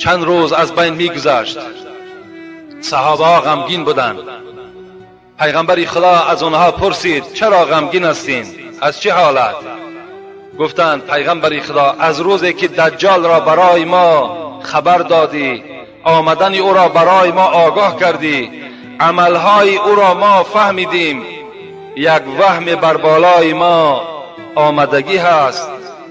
چند روز از بین میگذشت، صحابه ها غمگین بودند. پیغمبر خدا از آنها پرسید چرا غمگین هستین؟ از چه حالت؟ گفتند پیغمبر خدا از روزی که دجال را برای ما خبر دادی، آمدن او را برای ما آگاه کردی، عملهای او را ما فهمیدیم، یک وهم بر بالای ما آمدگی هست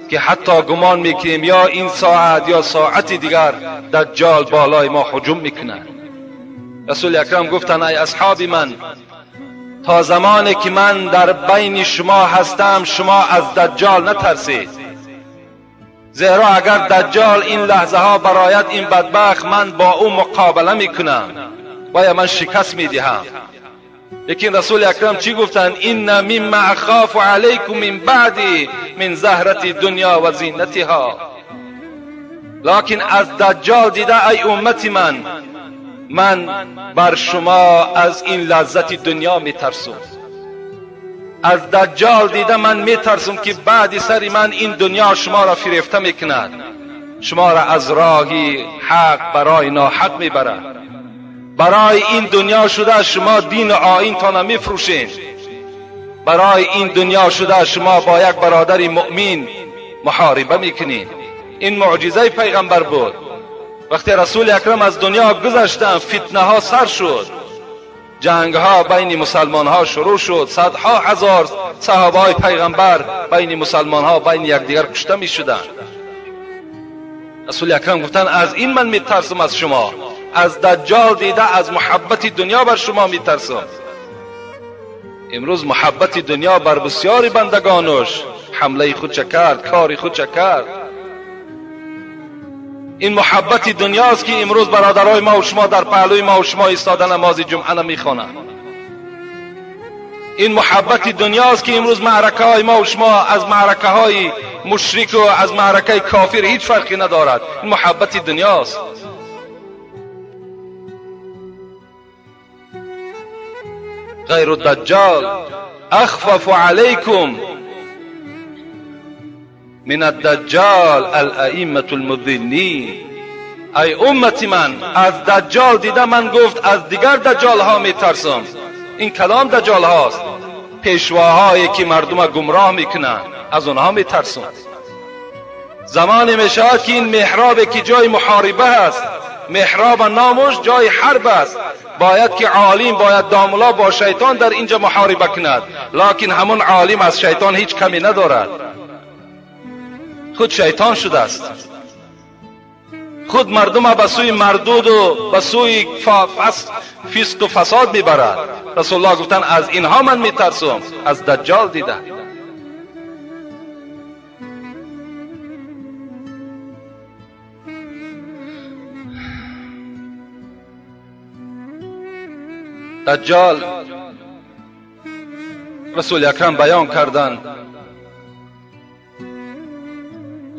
که حتی گمان میکنیم یا این ساعت یا ساعت دیگر دجال بالای ما هجوم میکند. رسول اکرم گفتند ای اصحاب من، تا زمانی که من در بین شما هستم شما از دجال نترسید، زیرا اگر دجال این لحظه ها برایت این بدبخت، من با او مقابله میکنم و یا من شکست میدهم. لیکن رسول اکرم چی گفتند؟ این مما اخاف علیکم من بعدی من زهرت دنیا و زینتها. لکن از دجال دیده ای امت من، من بر شما از این لذت دنیا میترسم. از دجال دیده من میترسم که بعد سر من این دنیا شما را فریفته میکند، شما را از راه حق برای ناحق میبرد. برای این دنیا شده شما دین و آیین تان میفروشین، برای این دنیا شده شما با یک برادر مؤمن محاربه میکنین. این معجزه پیغمبر بود. وقتی رسول اکرم از دنیا گذشتند فتنه ها سر شد، جنگ ها بین مسلمان ها شروع شد، صدها هزار صحابه های پیغمبر بین مسلمان ها بین یکدیگر کشته می شدند. رسول اکرم گفتند از این من میترسم از شما، از دجال دیده از محبت دنیا بر شما میترسم. امروز محبت دنیا بر بسیاری بندگانش حمله خود چه کرد، کار خود چه کرد. این محبت دنیاست که امروز برادرای ما و شما در پهلوی ما و شما ایستاده نماز جمعه نمیخوانند. این محبت دنیاست که امروز معرکه های ما و شما از معرکه های مشرک و از معرکه کافر هیچ فرقی ندارد. این محبت دنیاست. غیر الدجال اخفف علیکم من الدجال الائمة المضلین. ای امت من، از دجال دیده من گفت از دیگر دجال ها میترسم. این کلام دجال هاست، پیشواهایی که مردم گمراه میکنند، از آنها میترسم. زمانی میشود که این محراب که جای محاربه است، محراب نامش جای حرب است، باید که عالم، باید داملا با شیطان در اینجا محاربه کند، لکن همون عالم از شیطان هیچ کمی ندارد، خود شیطان شده است. خود مردم به سوی مردود و به سوی فسق و فساد میبرد. رسول الله گفتن از اینها من میترسم، از دجال دیده. دجال رسول اکرم بیان کردند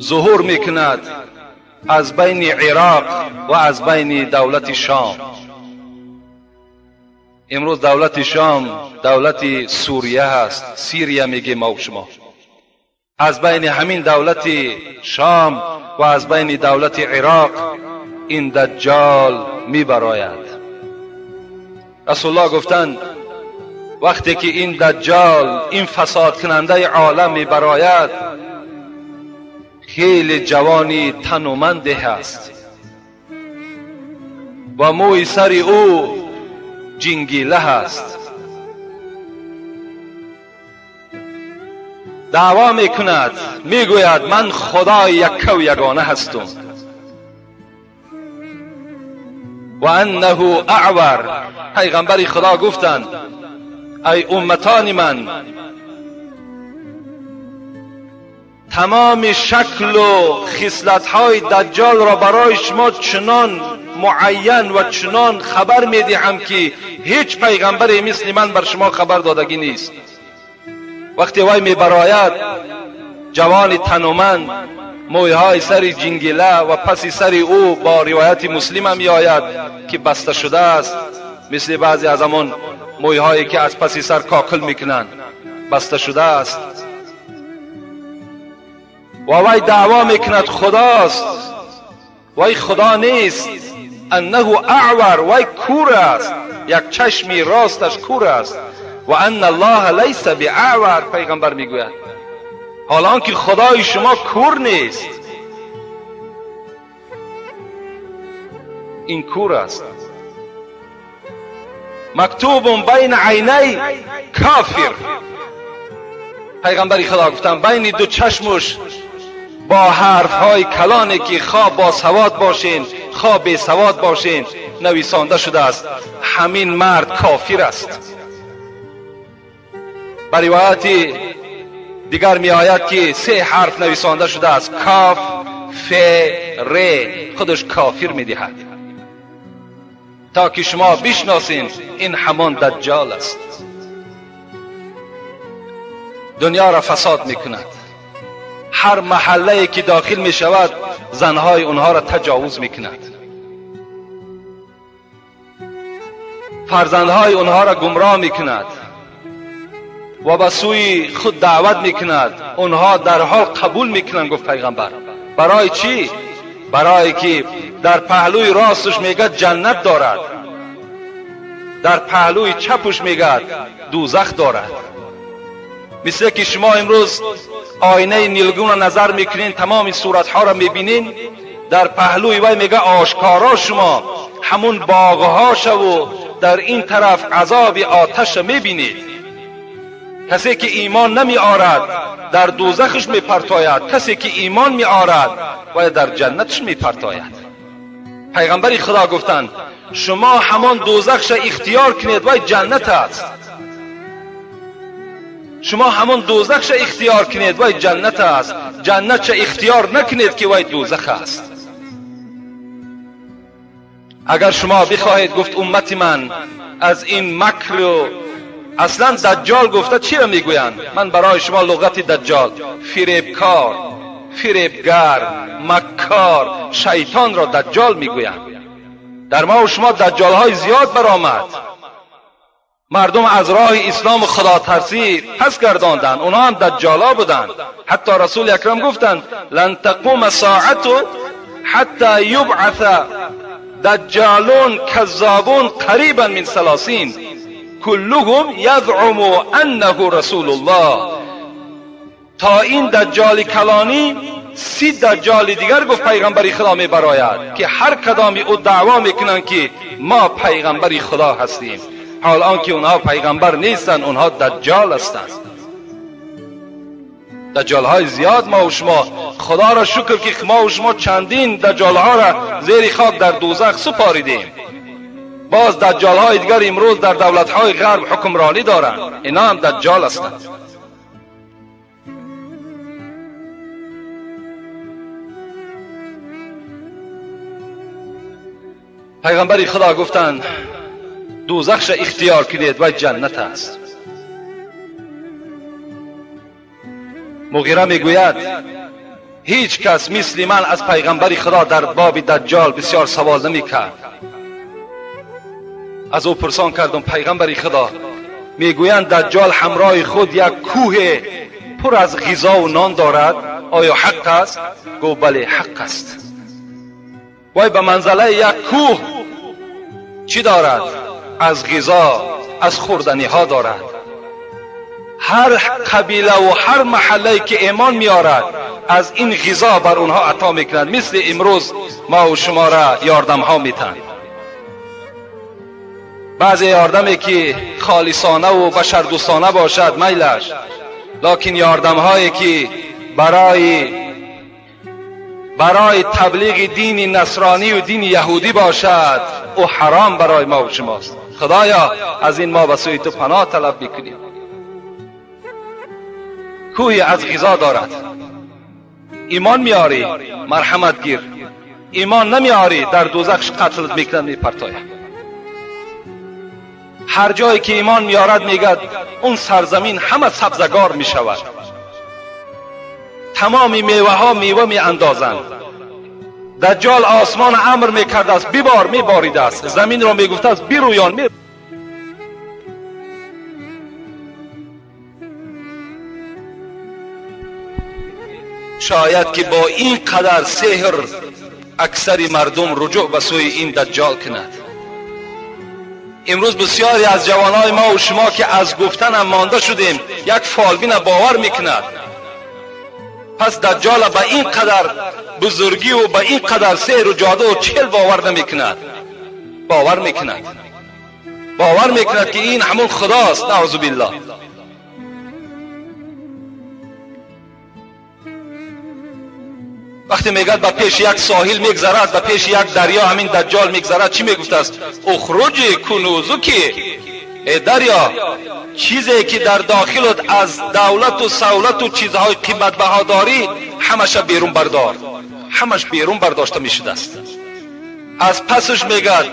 ظهور میکند از بین عراق و از بین دولت شام. امروز دولت شام دولت سوریه هست، سیریه میگیم ما و شما. از بین همین دولت شام و از بین دولت عراق این دجال میبراید. رسول الله گفتند وقتی که این دجال، این فساد کننده عالم میبراید، خیلی جوانی تنومند هست و موی سر او جنگیله هست. دعوا میکند، میگوید من خدای یک و یگانه هستم. و انه اعور. پیغمبر خدا گفتند ای امتان من، تمام شکل و خصلت‌های دجال را برای شما چنان معین و چنان خبر میدهم که هیچ پیغمبری مثل من بر شما خبر دادگی نیست. وقتی وی میبراید، جوان تنومند، مویهای سر جنگیله و پس سر او با روایت مسلم هم میآید که بسته شده است، مثل بعضی از همان مویهایی که از پس سر کاکل میکنند، بسته شده است. و وی دعوا میکند خداست وای خدا نیست، انه اعور، وای کور است، یک چشمی راستش کور است. و ان الله لیس باعور، پیغمبر میگوید حالا که خدای شما کور نیست، این کور است. مکتوب بین عینی کافر، پیغمبر خدا گفتن بین دو چشمش با حرف های کلانی که خواه با سواد باشین خواه بی سواد باشین نویسانده شده است، همین مرد کافر است. بر روایت دیگر می آید که 3 حرف نویسانده شده است، کاف ف ر، خودش کافر می دهد، تا که شما بشناسین این همان دجال است. دنیا را فساد می کند، هر محله که داخل می شود زنهای اونها را تجاوز می کند، فرزندهای اونها را گمراه می کند و به سوی خود دعوت می کند. اونها در حال قبول می کنند. گفت پیغمبر برای چی؟ برای که در پهلوی راستش میگه جنت دارد، در پهلوی چپش میگه دوزخ دارد. مثل که شما امروز آینه نیلگون را نظر میکنین، تمام صورتها را میبینین، در پهلوی وی میگه آشکارا شما همون باغها و در این طرف عذاب آتش میبینید. کسی که ایمان نمی آرد در دوزخش میپرتاید، کسی که ایمان می آرد و در جنتش میپرتاید. پیغمبر خدا گفتند شما همان دوزخش اختیار کنید و جنت است. شما همان دوزخش اختیار کنید و جنت است، جنت اختیار نکنید که وای دوزخ است. اگر شما بخواهید، گفت امت من از این مکر و اصلا دجال گفته چی را میگویند؟ من برای شما لغت دجال، فریبکار، فریبگر، مکار، شیطان را دجال میگویند. در ما و شما دجال های زیاد برآمد، مردم از راه اسلام و خدا ترسی پس گرداندند، اونها هم دجالا بودند. حتی رسول اکرم گفتند لن تقوم ساعت حتی یبعث دجالون کذابون قریبا من 30 کلهم یزعم انه رسول الله. تا این دجال کلانی 30 دجال دیگر گفت پیغمبر خدا می براید که هر کدامی او دعوا میکنند که ما پیغمبر خدا هستیم، حال آنکه اونها پیغمبر نیستند، اونها دجال هستند. دجال های زیاد ما و شما، خدا را شکر که ما و شما چندین دجال ها را زیر خاک در دوزخ سپاریدیم. باز دجال های دیگر امروز در دولت های غرب حکمرانی دارند، اینا هم دجال هستند. پیغمبر خدا گفتند دوزخش اختیار کنید و جنت است. مغیره میگوید هیچ کس مثل من از پیغمبر خدا در باب دجال بسیار سوال نمیکرد. از او پرسان کردم پیغمبر خدا، میگویند دجال همراه خود یک کوه پر از غذا و نان دارد، آیا حق است؟ گفت بله حق است. وای به منزله یک کوه چی دارد؟ از غذا، از خوردنی ها دارد. هر قبیله و هر محله که ایمان میارد از این غذا بر اونها عطا میکنند، مثل امروز ما و شما را یاردم ها میتن. بعضی یاردمی که خالصانه و بشردوستانه باشد میلش، لکن یاردم هایی که برای تبلیغ دین نصرانی و دین یهودی باشد او حرام برای ما و شماست. خدایا از این ما به سوی تو پناه طلب میکنیم. کوهی از غذا دارد، ایمان میاری مرحمت گیر، ایمان نمیاری در دوزخش قتل میکنند میپرتاید. هر جایی که ایمان میارد میگد اون سرزمین همه سبزگار میشود، تمام میوه ها میوه می اندازند. دجال آسمان امر میکرد است بیبار، میبارید است، زمین را میگفت است بیرویان می. شاید که با این قدر سحر اکثر مردم رجوع به سوی این دجال کند. امروز بسیاری از جوانای ما و شما که از گفتن هم مانده شدیم یک فالبین باور میکند. پس دجال به این قدر بزرگی و به این قدر سحر و جادو و چل باور نمیکند. باور میکند، باور میکند که این همون خداست، نعوذ بالله. وقتی میگد به پیش یک ساحل میگذرد، به پیش یک دریا همین دجال میگذرد، چی میگفت است؟ اخرجی کنوزکی، ای دریا، چیزی که در داخلت از دولت و سولت و چیزهای قیمت بها داری همش بیرون بردار. همش بیرون برداشته میشده است. از پسش میگد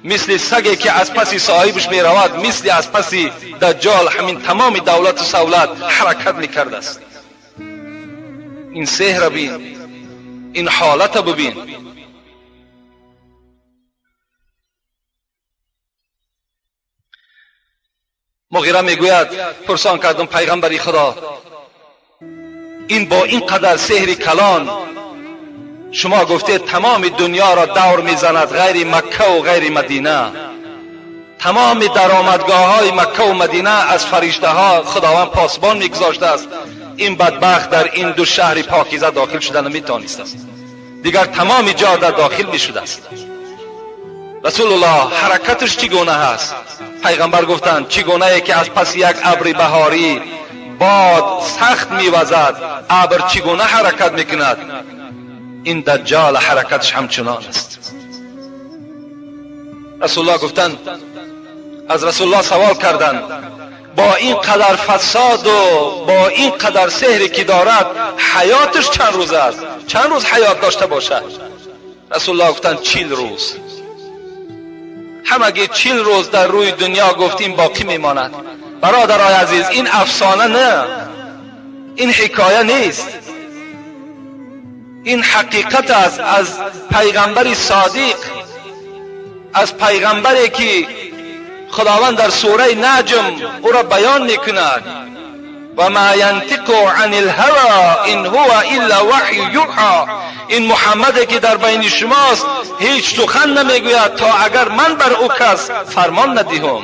مثل سگی که از پس صاحبش میرود، مثل از پس دجال همین تمام دولت و سولت حرکت میکرده است. این سحر بین، این حالت ببین. مغیره میگوید پرسان کردم پیغمبری خدا، این با این قدر سحر کلان شما گفته تمام دنیا را دور میزند غیر مکه و غیر مدینه، تمام درآمدگاه های مکه و مدینه از فرشته ها خداوند پاسبان میگذاشته است، این بدبخت در این دو شهر پاکیزه داخل شده نمیتوانست است، دیگر تمام جا در داخل میشده است. رسول الله حرکتش چگونه هست؟ پیغمبر گفتند چگونه ای که از پس یک ابر بهاری باد سخت میوزد، ابر چگونه حرکت میکند، این دجال حرکتش همچنان است. رسول الله گفتند، از رسول الله سوال کردند با این قدر فساد و با این قدر سحری که دارد حیاتش چند روز است؟ چند روز حیات داشته باشد؟ رسول الله گفتند 40 روز. همگی 40 روز در روی دنیا گفتیم باقی میماند. برادرای عزیز، این افسانه نه، این حکایه نیست، این حقیقت است از پیغمبر صادق، از پیغمبری که خداوند در سوره نجم او را بیان میکند: و ما ینطق عن الهوى ان هو الا وحی یوحی. این محمد که در بین شماست هیچ سخن نمیگوید تا اگر من بر او کس فرمان ندهم.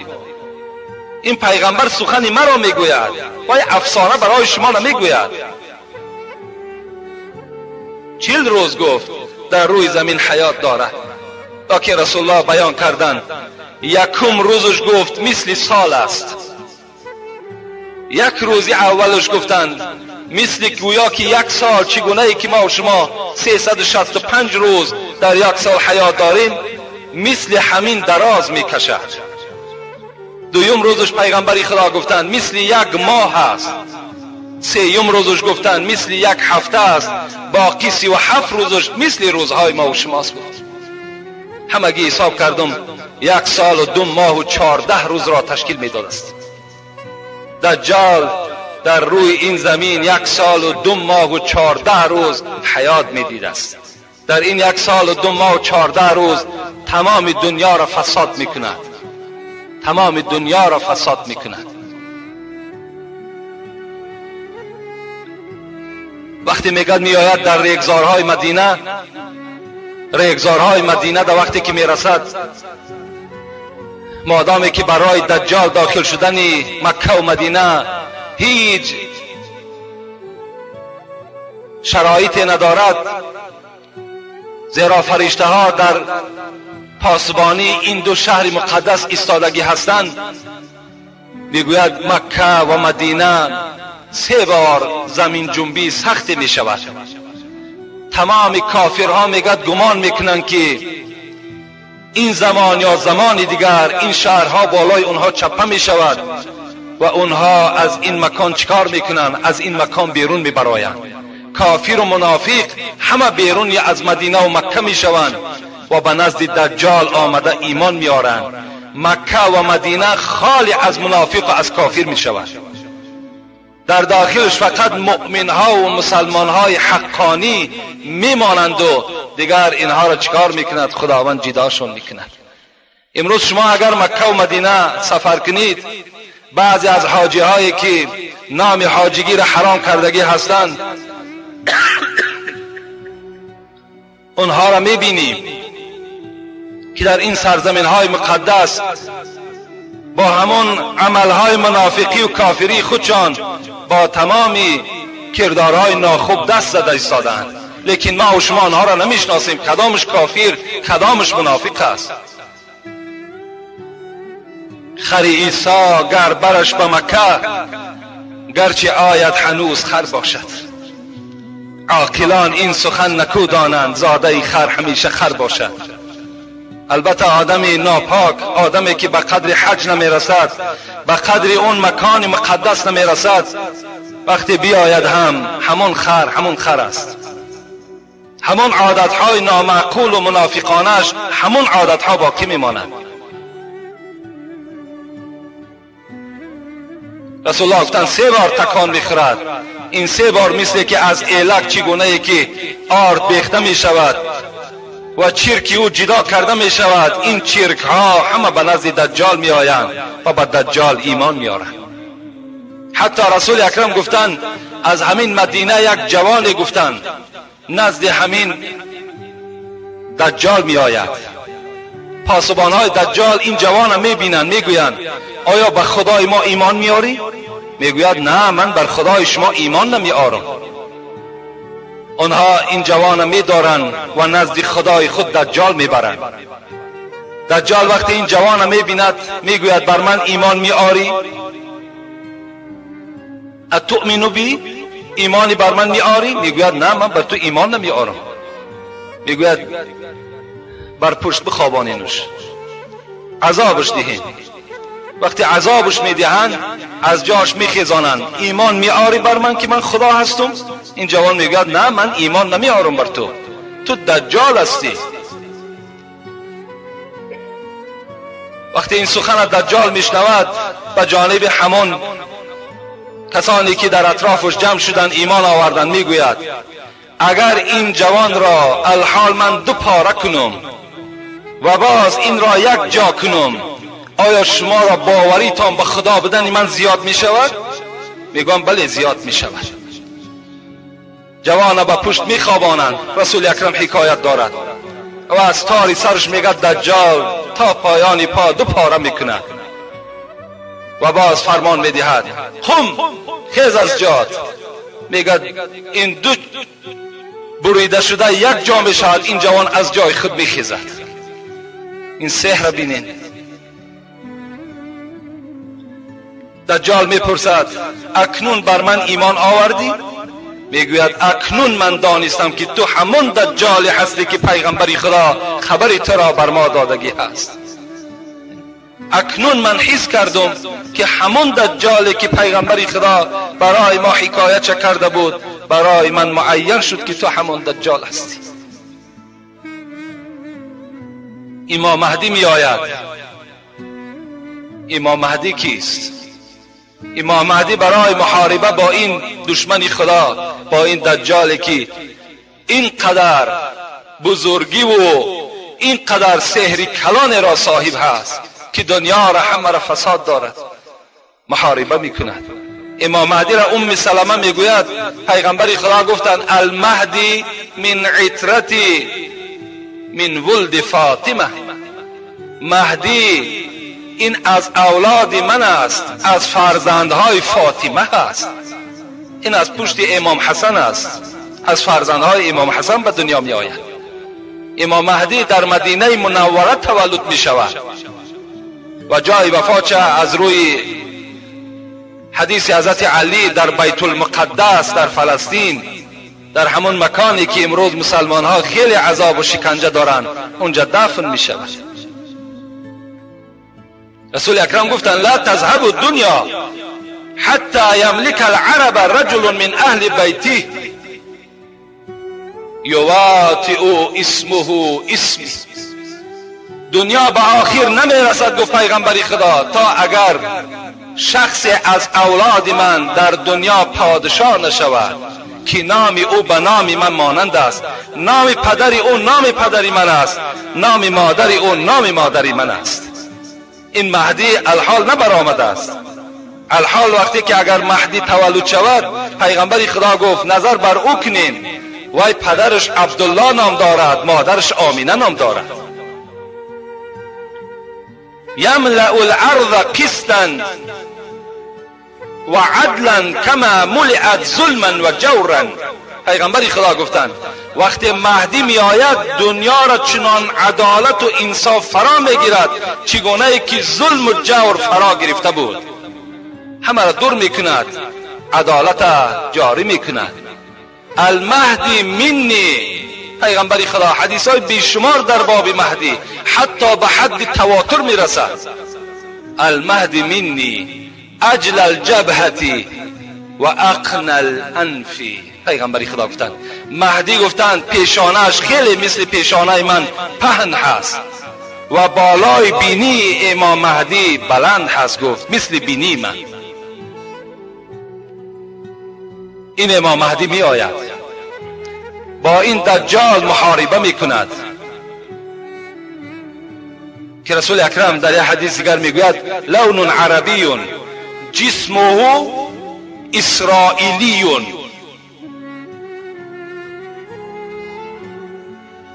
این پیغمبر سخن مرا میگوید و افسانه برای شما نمیگوید. 40 روز گفت در روی زمین حیات دارد. تا که رسول الله بیان کردند یکم روزش گفت مثل سال است. یک روزی اولش گفتند مثل گویا که یک سال، چگونه ای که ما و شما 365 روز در یک سال حیات داریم، مثل همین دراز میکشد. دویم روزش پیغمبری خدا گفتند مثل یک ماه است. سیوم روزش گفتند مثل یک هفته است. باقی 37 روزش مثل روزهای ما و شماست بود. همگی حساب کردم 1 سال و 2 ماه و 14 روز را تشکیل میداد است. دجال در روی این زمین 1 سال و 2 ماه و 14 روز حیات میدید است. در این 1 سال و 2 ماه و 14 روز تمام دنیا را فساد میکند. تمام دنیا را فساد میکند. وقتی میگد میآید در ریگزارهای مدینه، ریگزارهای مدینه در وقتی که میرسد، مادامی که برای دجال داخل شدن مکه و مدینه هیچ شرایطی ندارد، زیرا فرشته ها در پاسبانی این دو شهر مقدس ایستادگی هستند. میگوید مکه و مدینه 3 بار زمین جنبی سخت می شود. تمام کافرها میگد گمان میکنند که این زمان یا زمان دیگر این شهرها بالای اونها چپه می شود و اونها از این مکان چکار میکنند؟ از این مکان بیرون میبرایند. کافر و منافق همه بیرون از مدینه و مکه میشوند و به نزد دجال آمده ایمان میارند. مکه و مدینه خالی از منافق و از کافر میشود. در داخلش فقط مؤمن ها و مسلمان های حقانی میمانند و دیگر اینها را چکار میکند؟ خداوند جداشون میکند. امروز شما اگر مکه و مدینه سفر کنید، بعضی از حاجی هایی که نام حاجیگی را حرام کردگی هستند، اونها را میبینیم که در این سرزمین های مقدس با همون عملهای منافقی و کافری خودشان با تمامی کردارهای ناخوب دست زده ایستادند، لیکن ما و شما آنها را نمیشناسیم، کدامش کافر کدامش منافق است. خر عیسی گر برش به مکه، گرچه آید هنوز خر باشد. عاقلان این سخن نکو دانند، زاده خر همیشه خر باشد. البته آدم ناپاک، آدمی که به قدر حج نمیرسد، به قدر اون مکان مقدس نمیرسد، وقتی بیاید هم همون خر همون خر است. همون عادتهای نامعقول و منافقانش همون عادتها باقی میماند. رسول الله گفتند 3 بار تکان میخورد. این 3 بار مثل که از ایلک چگونه ای که آرد بیخته میشود و چرک او جدا کرده می شود، این چرک ها همه به نزد دجال می آیند و به دجال ایمان می آرند. حتی رسول اکرم گفتند از همین مدینه یک جوانی گفتند نزد همین دجال می آید. پاسبان های دجال این جوان می بینند، می گویند آیا به خدای ما ایمان می آری؟ می گوید نه، من بر خدای شما ایمان نمی آرم. آنها این جوان می دارند و نزد خدای خود دجال می برند. دجال وقتی این جوان می بیند می گوید بر من ایمان می آری؟ اتؤمن بی؟ ایمانی بر من می آری؟ می گوید نه، من بر تو ایمان نمی آرم. می گوید بر پشت بخوابانینش، عذابش دهین. وقتی عذابش میدهند از جاش میخیزانند. ایمان میآری بر من که من خدا هستم؟ این جوان میگوید نه، من ایمان نمیآرم بر تو، تو دجال هستی. وقتی این سخن دجال میشنود به جانب همان کسانی که در اطرافش جمع شدند ایمان آوردند میگوید اگر این جوان را الحال من 2 پاره کنم و باز این را یک جا کنم، آیا شما را باوریتان به خدا بدن من زیاد می شود؟ میگم بله، زیاد می شود. جوان به پشت می خوابانند. رسول اکرم حکایت دارد و از تاری سرش میگه دجال تا پایان پا 2 پاره میکند و باز فرمان میدهد قم، خیز از جات. میگه این 2 بریده شده یک جا می شود. این جوان از جای خود میخیزد. این سحر بینین. دجال میپرسد اکنون بر من ایمان آوردی؟ میگوید اکنون من دانستم که تو همون دجالی هستی که پیغمبر خدا خبری تو را بر ما دادگی هست. اکنون من حس کردم که همون دجالی که پیغمبر خدا برای ما حکایت چه کرده بود، برای من معین شد که تو همون دجال هستی. امام مهدی می آید. امام مهدی کیست؟ امام مهدی برای محاربه با این دشمن خدا، با این دجالی که اینقدر بزرگی و اینقدر سحر کلان را صاحب هست که دنیا را همه را فساد دارد، محاربه میکند. امام مهدی را ام سلمه میگوید پیغمبر خدا گفتند المهدی من عترتی من ولد فاطمه، مهدی این از اولاد من است، از فرزندهای فاطمه است. این از پشت امام حسن است، از فرزندهای امام حسن به دنیا می آید. امام مهدی در مدینه منوره تولد می شود و جای وفاتش از روی حدیث حضرت علی در بیت المقدس در فلسطین، در همون مکانی که امروز مسلمان ها خیلی عذاب و شکنجه دارند، اونجا دفن می شود. رسول اکرم گفتند لا تذهب الدنیا حتی یملک العرب رجل من اهل بیته یواطئ اسمه اسمی. دنیا به آخر نمیرسد، گفت پیغمبر خدا، تا اگر شخص از اولاد من در دنیا پادشاه نشود که نام او به نام من مانند است، نام پدر او نام پدر من است، نام مادر او نام مادر من است. این مهدی الحال نبرآمده است. الحال وقتی که اگر مهدی تولد شود، پیغمبر خدا گفت نظر بر او کنیم، وای پدرش عبدالله نام دارد، مادرش آمینه نام دارد. یملأ الارض قسطا و عدلا کما ملئت ظلما و جورا. پیغمبر خدا گفتند وقتی مهدی می آید دنیا را چنان عدالت و انصاف فرا می گیرد چگونه که ظلم و جور فرا گرفته بود. همه را دور می کند، عدالت جاری می کند. المهدی منی، پیغمبر خدا حدیث های بیشمار در باب مهدی حتی به حد تواتر می رسد. المهدی منی اجل الجبهتی و اقن الانف. پیغمبر خدا گفتند مهدی گفتند پیشانه‌اش خیلی مثل پیشانه من پهن هست و بالای بینی امام مهدی بلند هست، گفت مثل بینی من. این امام مهدی می آید با این دجال محاربه می کند که رسول اکرم در یک حدیث دیگر می گوید لون عربی جسمه اسرائیلی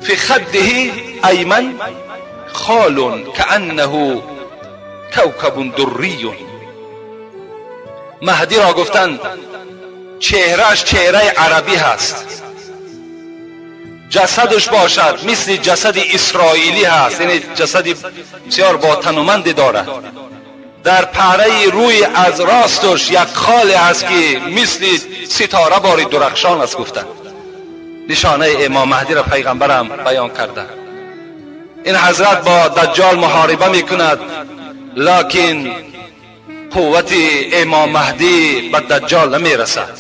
فی خده ایمن خال کأنه کوکب دری. مهدی را گفتند چهرهش چهره عربی هست، جسدش باشد مثل جسد اسرائیلی هست، یعنی جسد بسیار با تنومند دارد. در پهره روی از راستش یک خال هست که مثل ستاره باری درخشان است. گفتند نشانه امام مهدی را پیغمبرم بیان کرده. این حضرت با دجال محاربه میکند، لکن قوت امام مهدی به دجال نمیرسد.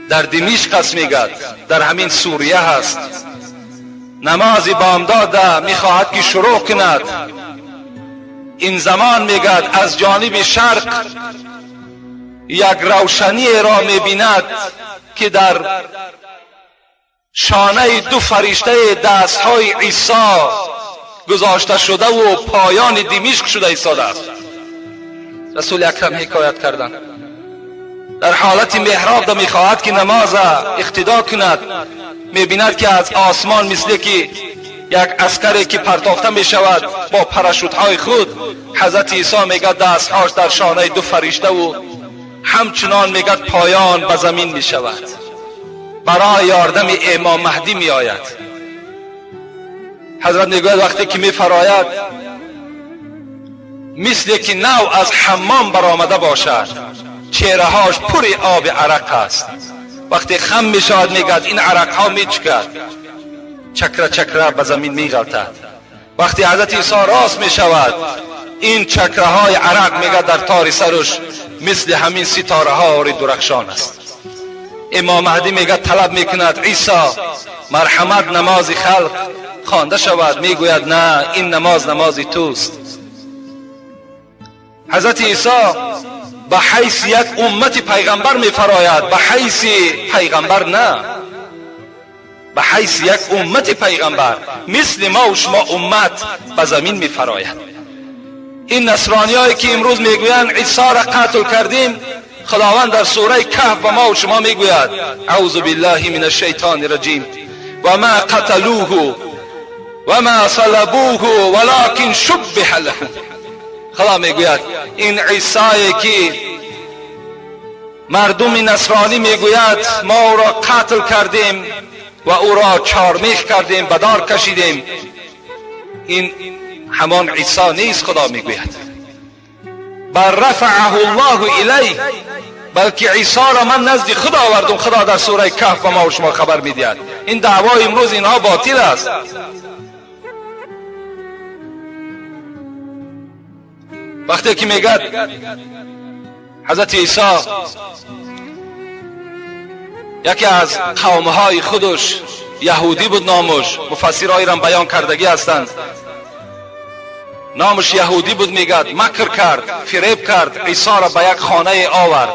در دمشق است میگد، در همین سوریه هست. نماز بامداد میخواهد که شروع کند. این زمان میگد از جانب شرق یک روشنی را میبیند که در شانه دو فرشته دستهای عیسی گذاشته شده و پایان دمشق شده ایستاده است. رسول اکرم حکایت کردند در حالت محراب ده میخواهد که نماز اقتدا کند، میبیند که از آسمان مثل که یک عسکری که پرتافته میشود با پراشوتهای خود، حضرت عیسی میگه دستهاش در شانه دو فرشته و همچنان میگه پایان به زمین میشود. برای یاردم امام مهدی میآید. حضرت میگوید وقتی که میفراید مثل که نو از حمام برآمده باشد، چهرههاش پر آب عرق است. وقتی خم میشود میگد این عرق ها میچکد، چکره چکره به زمین میغلطد. وقتی حضرت عیسی راست میشود این چکره های عرق میگد در تار سرش مثل همین ستاره ها درخشان است. امام مهدی میگد طلب میکند عیسی مرحمت نماز خلق خوانده شود. میگوید نه، این نماز نماز توست. حضرت عیسی به حیث یک امت پیغمبر میفراید، به حیث پیغمبر نه، به حیث یک امت پیغمبر مثل ما و شما امت به زمین میفراید. این نصرانی هایی که امروز میگویند عیسی را قتل کردیم، خداوند در سوره کهف به ما و شما میگوید اعوذ بالله من الشیطان الرجیم و ما قتلوه و ما صلبوه ولکن شبه لهم. خدا میگوید این عیسی که مردم نصرانی میگوید ما او را قتل کردیم و او را چارمیخ کردیم، به دار کشیدیم، این همان عیسی نیست. خدا میگوید بل رفعه الله الیه، بلکه عیسی را من نزد خدا آوردم. خدا در سوره کهف به ما و شما خبر میدهد. این دعوای امروز اینها باطل است. وقتی که میگد حضرت عیسی یکی از قومهای خودش یهودی بود، نامش مفسرهای را بیان کردگی هستند، نامش یهودی بود، میگد مکر کرد، فریب کرد، عیسی را به یک خانه آورد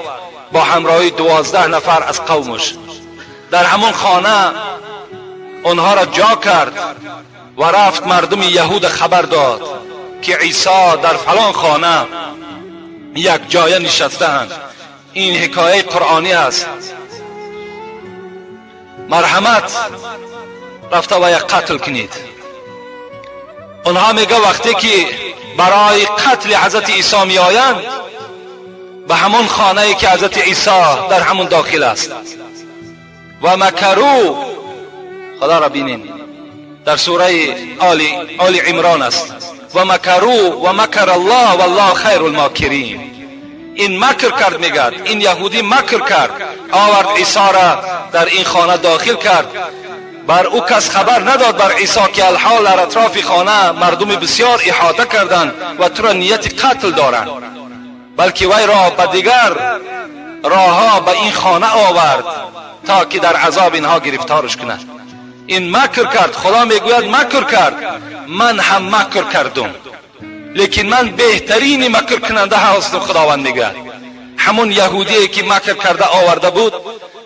با همراهی 12 نفر از قومش. در همون خانه آنها را جا کرد و رفت مردم یهود خبر داد که عیسی در فلان خانه یک جایه نشسته اند. این حکایه قرآنی است. مرحمت رفته و یک قتل کنید. اونها میگه وقتی که برای قتل حضرت عیسی می آیند به همون خانه که حضرت عیسی در همون داخل است و مکرو، خدا را بینین در سوره آل عمران است، و مکرو و مکر الله والله خیر الماکرین. این مکر کرد، میگد این یهودی مکر کرد، آورد عیسی را در این خانه داخل کرد، بر او کس خبر نداد بر عیسی که الحال در اطراف خانه مردم بسیار احاطه کردند و تو را نیت قتل دارند، بلکه وی را به دیگر راهها به این خانه آورد تا که در عذاب اینها گرفتارش کند. این مکر کرد، خدا میگوید مکر کرد، من هم مکر کردم، لیکن من بهترین مکر کننده هستم. خداوند میگوید همون یهودی که مکر کرده آورده بود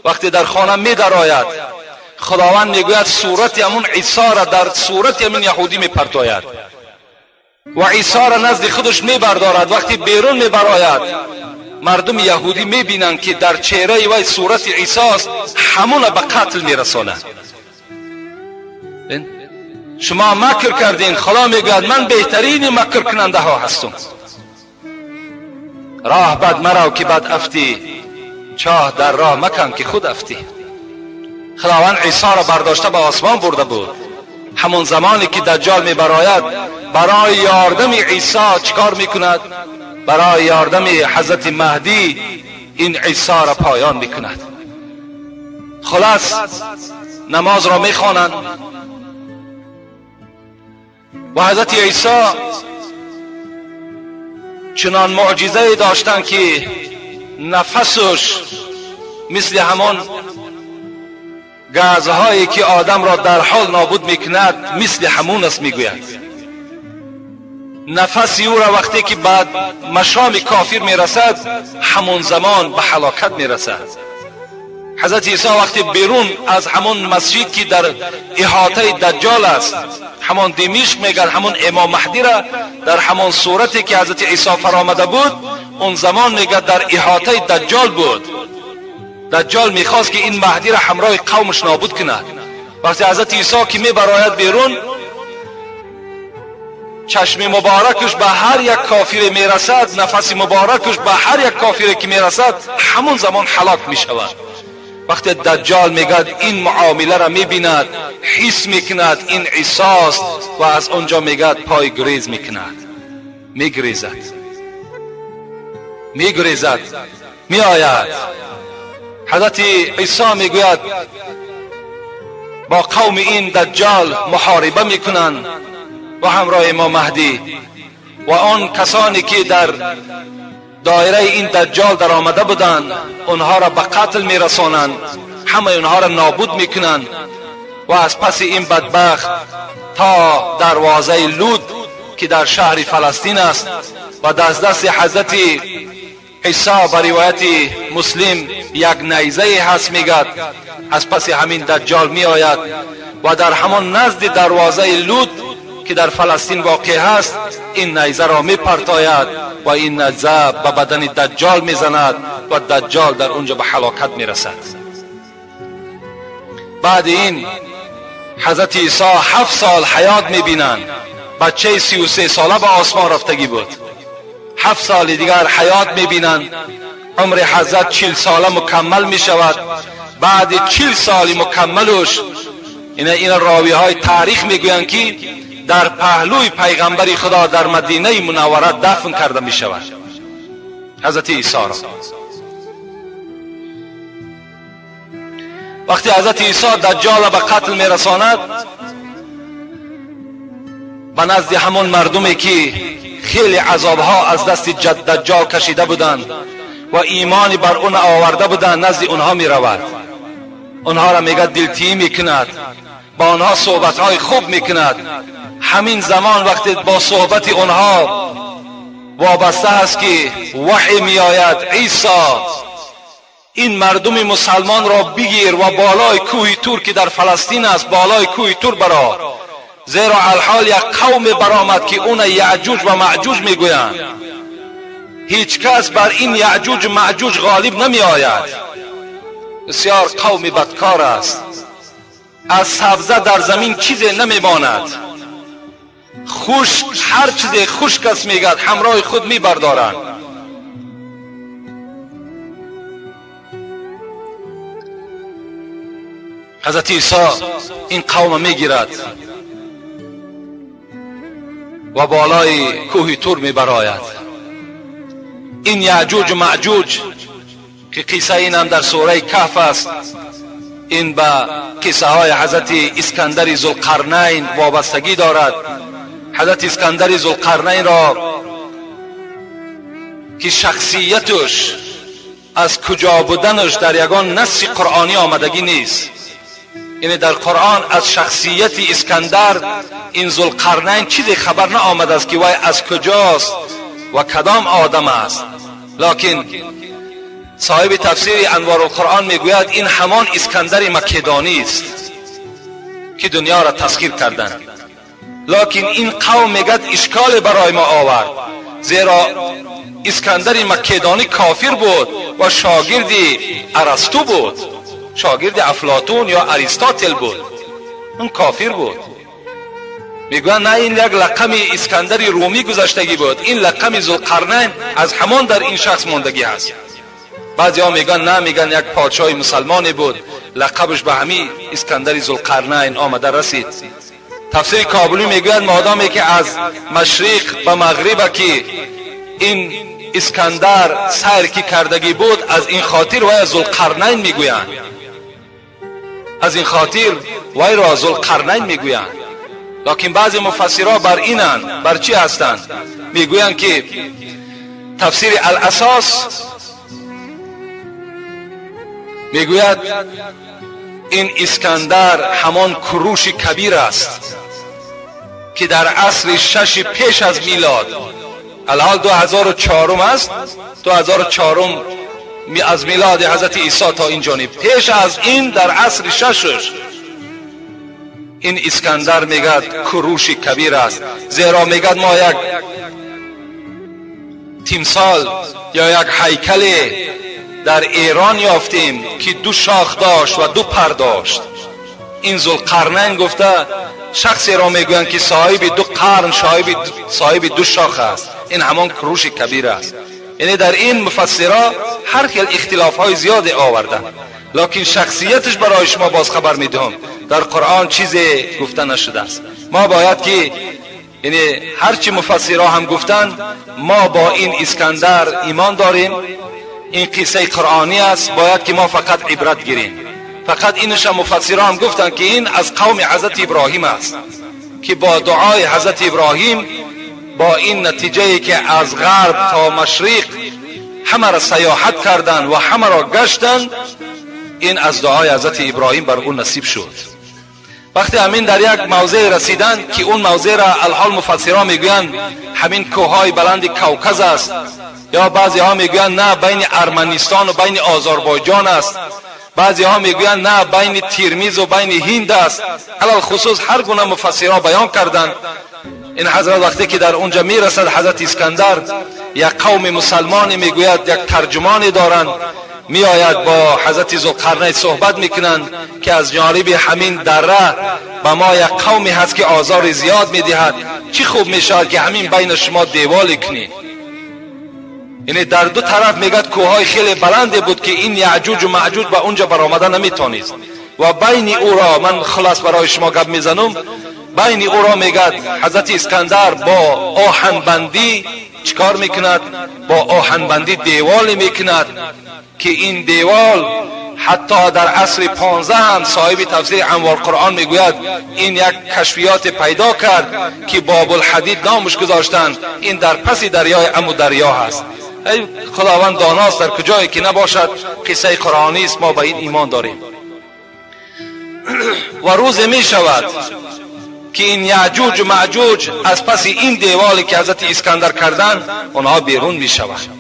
وقتی در خانه میدرآید، خداوند میگوید صورت همون عیسی را در صورت همین یهودی میپرتاید و عیسی را نزد خودش میبردارد. وقتی بیرون میبراید مردم یهودی میبینند که در چهره وی صورت عیسی است، همون به قتل میرسانند. شما مکر کردین، خدا میگوید من بهترین مکر کننده ها هستم. راه بد مرو که بد افتی، چاه در راه مکن که خود افتی. خداوند عیسی را برداشته به آسمان برده بود. همون زمانی که دجال میبراید برای یاردم عیسی چیکار میکند؟ برای یاردم حضرت مهدی این عیسی را پایان میکند. خلاص نماز را میخوانند و حضرت عیسی چنان معجزه داشتند که نفسش مثل همان گازهایی که آدم را در حال نابود میکند مثل همون است. میگوید نفس او را وقتی که بعد مشام کافر میرسد همون زمان به هلاکت میرسد. حضرت عیسی وقتی بیرون از همون مسجد که در احاطه دجال است، همان دمشق میگن، همون امام مهدی را در همان صورتی که حضرت عیسی فرامده بود اون زمان میگه در احاطه دجال بود. دجال میخواست که این مهدی را همراه قومش نابود کند. وقتی حضرت عیسی که میبراید بیرون، چشم مبارکش به هر یک کافر میرسد، نفس مبارکش به هر یک کافر که میرسد همون زمان هلاک میشود. وقتی دجال میگد این معامله را میبیند، حس میکند این عیسی است و از اونجا میگد پای گریز میکند، میگریزد، میگریزد، میآید. حضرت عیسی میگوید با قوم این دجال محاربه میکنند و همراه امام مهدی و آن کسانی که در دایره این دجال در آمده بودند اونها را به قتل میرسانند، همه اونها را نابود میکنند و از پس این بدبخت تا دروازه لود که در شهر فلسطین است و از دست حضرت عیسی به روایت مسلم یک نیزه هست، میگد از پس همین دجال میآید و در همان نزد دروازه لود که در فلسطین واقع هست این نیزه را میپرتاید و این نیزه به بدن دجال میزند و دجال در اونجا به هلاکت میرسد. بعد این حضرت عیسی 7 سال حیات میبینند. بچه 33 ساله به آسمان رفتگی بود. 7 سال دیگر حیات میبینند. عمر حضرت 40 ساله مکمل میشود. بعد 40 سال مکملش این راوی های تاریخ میگویند که در پهلوی پیغمبر خدا در مدینه منوره دفن کرده می شود حضرت عیسی را. وقتی حضرت عیسی دجال به قتل می رساند، به نزد همون مردمی که خیلی عذابها از دست دجال کشیده بودند و ایمانی بر اون آورده بودند نزد اونها می رود. اونها را میگه دلتیمی میکند، با آنها صحبتهای خوب میکند. همین زمان وقتی با صحبت آنها وابسته است که وحی میآید، عیسی این مردم مسلمان را بگیر و بالای کوه تور که در فلسطین است بالای کوه تور برا، زیرا الحال یک قوم برآمد که اون یعجوج و معجوج میگویند. هیچ کس بر این یعجوج و معجوج غالب نمی آید. بسیار قوم بدکار است. از سبزه در زمین چیزی نمیماند. خشک، هر چیزی خشک است میگد همراه خود میبردارند. حضرت عیسی این قوم میگیرد و بالای کوه تور میبراید. این یعجوج و معجوج که قصه این هم در سوره کهف است، این به قصه های حضرت اسکندر ذوالقرنین وابستگی دارد. حضرت اسکندر ذوالقرنین را که شخصیتش از کجا بودنش در یگان نص قرآنی آمدگی نیست، یعنی در قرآن از شخصیت اسکندر این ذوالقرنین چیزی خبر نه آمده است که وی از کجاست و کدام آدم است. لکن صاحب تفسیر انوار القرآن میگوید این همان اسکندر مکدانی است که دنیا را تسخیر کردند. لکن این قوم میگد اشکال برای ما آورد، زیرا اسکندر مکدانی کافر بود و شاگرد ارسطو بود، شاگرد افلاطون یا اریستاتل بود، اون کافر بود. میگویند نه، این یک لقم اسکندر رومی گذشتگی بود، این لقم ذوالقرنین از همان در این شخص ماندگی هست. بعضی ها میگن نه، میگن یک پادشاه مسلمانی بود، لقبش به همین اسکندر ذوالقرنین آمده رسید. تفسیر کابلی میگوید مادامی که از مشرق به مغرب که این اسکندر سیر کی کردگی بود، از این خاطر وی ذوالقرنین میگویند، از این خاطر وی را ذوالقرنین میگویند. لکن بعضی مفسرها بر اینند، بر چی هستند؟ میگویند که تفسیر الاساس میگوید این اسکندر همان کروش کبیر است که در عصر 6 پیش از میلاد، الحال 2004 است، 2004 از میلاد حضرت عیسی تا این جانب، پیش از این در عصر 6 این اسکندر میگد کروش کبیر است، زیرا میگد ما یک تیمسال یا یک هیکل در ایران یافتیم که 2 شاخ داشت و 2 پر داشت. این ذوالقرنین گفته شخصی را میگویند که صاحب 2 قرن، صاحب 2 شاخ است، این همان کروش کبیر است. یعنی در این مفسرها هر خیل اختلاف های زیادی آوردن، لکن شخصیتش برای شما باز خبر میدهم در قرآن چیزی گفته نشده است. ما باید که یعنی هرچی مفسرها هم گفتن، ما با این اسکندر ایمان داریم، این قصه قرآنی است، باید که ما فقط عبرت گیریم. فقط اینش هم مفسرها هم گفتن که این از قوم حضرت ابراهیم است که با دعای حضرت ابراهیم با این نتیجه که از غرب تا مشرق همه را سیاحت کردند و همه را گشتند، این از دعای حضرت ابراهیم بر اون نصیب شد. وقتی همین در یک موضع رسیدند که اون موضع را الحال مفسرها میگویند همین کوههای بلند کوکز است، یا بعضی ها میگویند نه بین ارمنستان و بین آذربایجان است، بعضی ها میگویند نه بین تیرمیز و بین هند است. علال خصوص هر گونه مفسرها بیان کردند. این حضرت وقتی که در اونجا میرسد حضرت اسکندر، یک قوم مسلمانی میگوید یک ترجمانی دارند، میآید با حضرت ذوالقرنین صحبت میکنند که از جانب همین دره به ما یک قومی هست که آزار زیاد میدهد، چی خوب میشود که همین بین شما دیوال کنی. یعنی در دو طرف میگد کوههای خیلی بلند بود که این یعجوج و معجوج به اونجا برآمده نمیتونست و بین او را، من خلاص برای شما گپ میزنم، بین او را میگد حضرت اسکندر با آهنبندی چیکار میکند؟ با آهنبندی دیوال میکند که این دیوال حتی در عصر 15 هم صاحب تفسیر انوار قرآن میگوید این یک کشفیات پیدا کرد که باب الحدید نامش گذاشتند، این در پس دریای امو دریا هست. ای خداوند داناست در کجایی که نباشد، قصه قرآنی است، ما به این ایمان داریم. و روز می شود که این یعجوج و معجوج از پس این دیوالی که حضرت اسکندر کردند آنها بیرون می شوند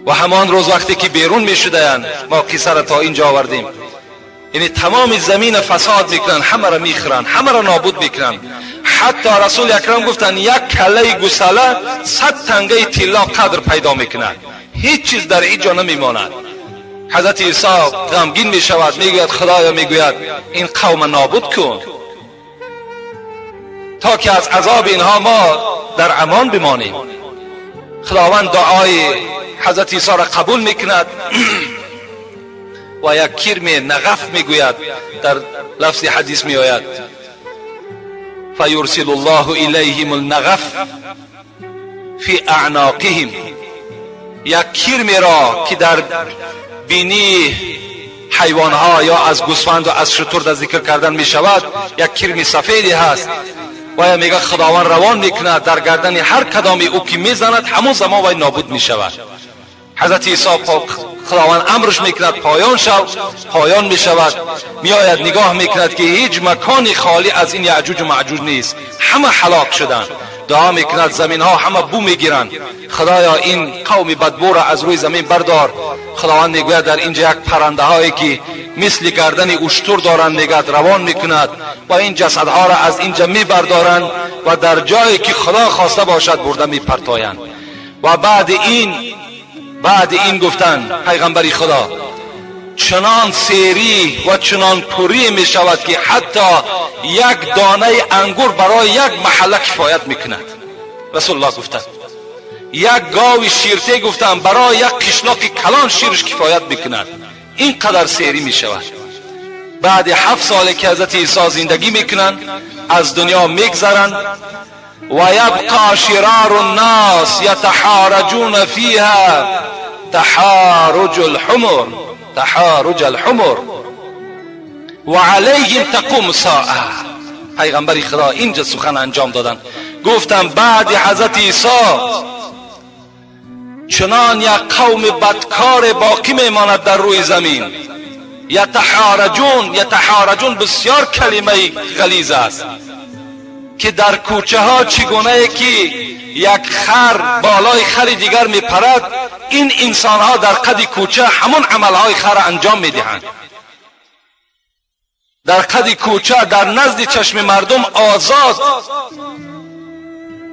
و همان روز وقتی که بیرون می شدند، ما قصه را تا اینجا آوردیم، یعنی تمام زمین فساد میکنن، همه را میخورن، همه را نابود میکنن. حتی رسول اکرم گفتن یک کله گوساله 100 تنگه طلا قدر پیدا میکند، هیچ چیز در اینجا نمیماند. حضرت عیسی غمگین می شود، میگوید خدایا، میگوید این قوم نابود کن تا که از عذاب اینها ما در امان بمانیم. خداوند دعای حضرت عیسی را قبول میکند و یک کرم نغف میگوید، در لفظ حدیث میآید فیرسل الله الیهم النغف فی اعناقهم، یک کرم را که در بینی حیوانها یا از گوسفند و از شتر در ذکر کردن می شود، یک کرم سفیدی هست و میگه خداوند روان میکند در گردن هر کدامی او که میزند همون زمان وی نابود می شود. حضرت عیسی خداوند امرش میکند پایان شو، پایان می شود. میآید نگاه میکند که هیچ مکانی خالی از این یعجوج و معجوج نیست، همه هلاک شدند. دعا میکند زمین ها همه بو میگیرند، خدایا این قوم بدبو را از روی زمین بردار. خداوند میگوید در اینجا یک پرنده هایی که مثل گردن اشتر دارند میگد روان میکند و این جسدها را از اینجا میبردارند و در جایی که خدا خواسته باشد برده میپرتایند. و بعد این گفتن پیغمبری خدا چنان سیری و چنان پری می شود که حتی یک دانه انگور برای یک محله کفایت می کند. رسول الله گفتند یک گاو شیرته گفتند برای یک قشلاق کلان شیرش کفایت می کند. این قدر سیری می شود. بعد 7 سال که حضرت عیسی زندگی می کنند از دنیا می گذرند و یبقى شرار الناس یتحارجون فیها تحارج الحمر، تحارج الحمر و علیهم تقوم الساعه. پیغمبر خدا اینجا سخن انجام دادن، گفتم بعد حضرت عیسی چنان یک قوم بدکار باقی میماند در روی زمین. یتحارجون، یتحارجون بسیار کلمه غلیظ است که در کوچه ها چگونه که یک خر بالای خر دیگر میپرد، این انسان ها در قد کوچه همون عملهای خر انجام میدهند. در قد کوچه در نزد چشم مردم آزاد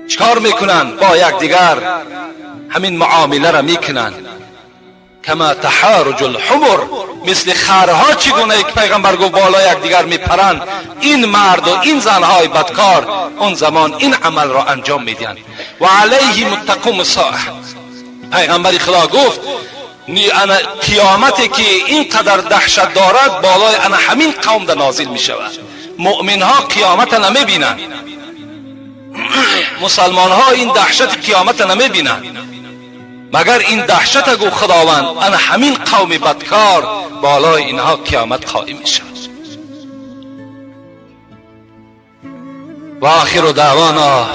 چکار میکنند؟ با یکدیگر همین معامله را میکنند. کما تحارج الحمر، مثل خرها چگونه یک پیغمبر گفت بالا یکدیگر میپرند، این مرد و این زنهای بدکار اون زمان این عمل را انجام میدهند. و علیهم تقوم الساعه. پیغمبر خدا گفت قیامتی که اینقدر دهشت دارد بالای انا همین قوم در نازل می شود. مؤمن ها قیامت نمی بینند، مسلمان ها این دهشت قیامت نمی بینند، مگر این دهشت گو خداوند انا همین قوم بدکار بالای اینها قیامت قائم می شود. و آخر دعوانا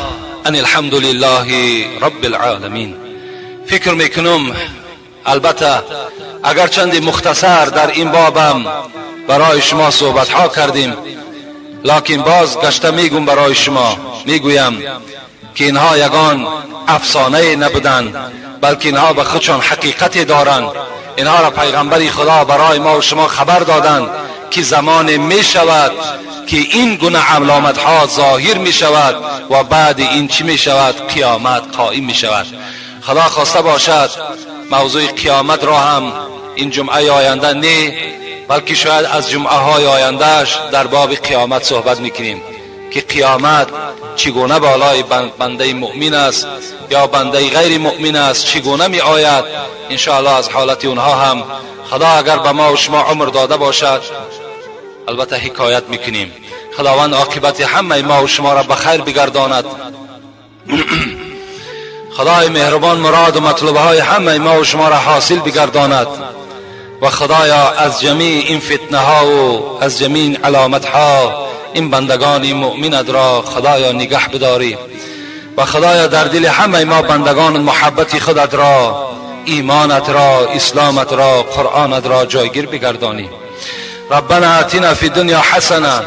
ان الحمد لله رب العالمین. فکر میکنم البته اگر چند مختصر در این بابم برای شما صحبت ها کردیم، لکن باز گشته میگم برای شما، میگویم که اینها یگان افسانه نبودند، بلکه اینها به خودشان حقیقت دارند. اینها را پیغمبر خدا برای ما و شما خبر دادند که زمان می شود که این گونه علامت ها ظاهر می شود و بعد این چی می شود؟ قیامت قائم می شود. خدا خواسته باشد موضوع قیامت را هم این جمعه آینده نه، بلکه شاید از جمعه های آیندهش در باب قیامت صحبت میکنیم که قیامت چگونه بالای بنده مؤمن است یا بنده غیر مؤمن است، چگونه می آید. انشاءالله از حالت اونها هم خدا اگر به ما و شما عمر داده باشد البته حکایت میکنیم. خداوند عاقبت همه ما و شما را به خیر بگرداند. خدای مهربان مراد و مطلوب های همه ما و شما را حاصل بگرداند و خدایا از جمیع این فتنه ها و از جمیع علامت ها این بندگان مؤمنت را خدایا نگه بداری و خدایا در دل همه ما بندگان محبت خودت را، ایمانت را، اسلامت را، قرآنت را جایگیر بگردانی. ربنا آتنا فی الدنیا حسنه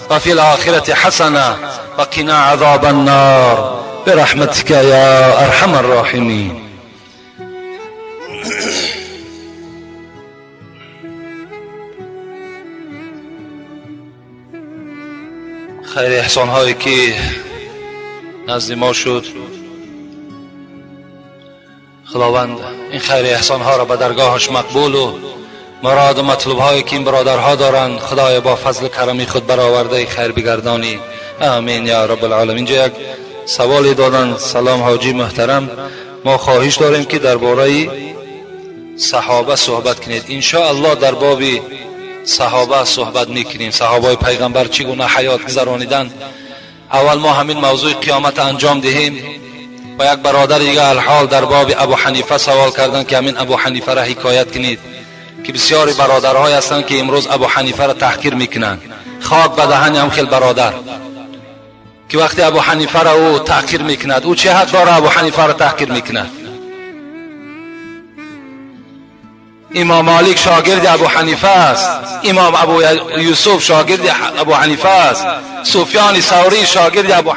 و فی الآخرة حسنه و قنا عذاب النار برحمتك یا ارحم الراحمین. خیر احسان هایی که نزد ما شد، خداوند این خیر احسان ها را به درگاهش مقبول و مراد و مطلوب هایی که این برادرها دارند خدای با فضل کرمی خود برآورده خیر بگردانی. آمین یا رب العالمین. اینجا یک سوالی دادن. سلام حاجی محترم، ما خواهش داریم که درباره صحابه صحبت کنید. ان شاء الله در باب صحابه صحبت میکنیم. صحابه پیغمبر چگونه حیات گذرانیدند. اول ما همین موضوع قیامت انجام دهیم. و یک برادر دیگه الحال در باب ابو حنیفه سوال کردن که همین ابو حنیفه را حکایت کنید که بسیاری برادرهای هستند که امروز ابو حنیفه را تحقیر میکنند. خاک به دهن هم خیلی برادر که وقتی ابو حنیفه را او تحقیر میکند، او چه حق داره ابو حنیفه را تحقیر میکند؟ امام مالک شاگرد ابو حنیفه است، امام ابو یوسف شاگرد ابو حنیفه است، سفیان ثوری شاگرد ابو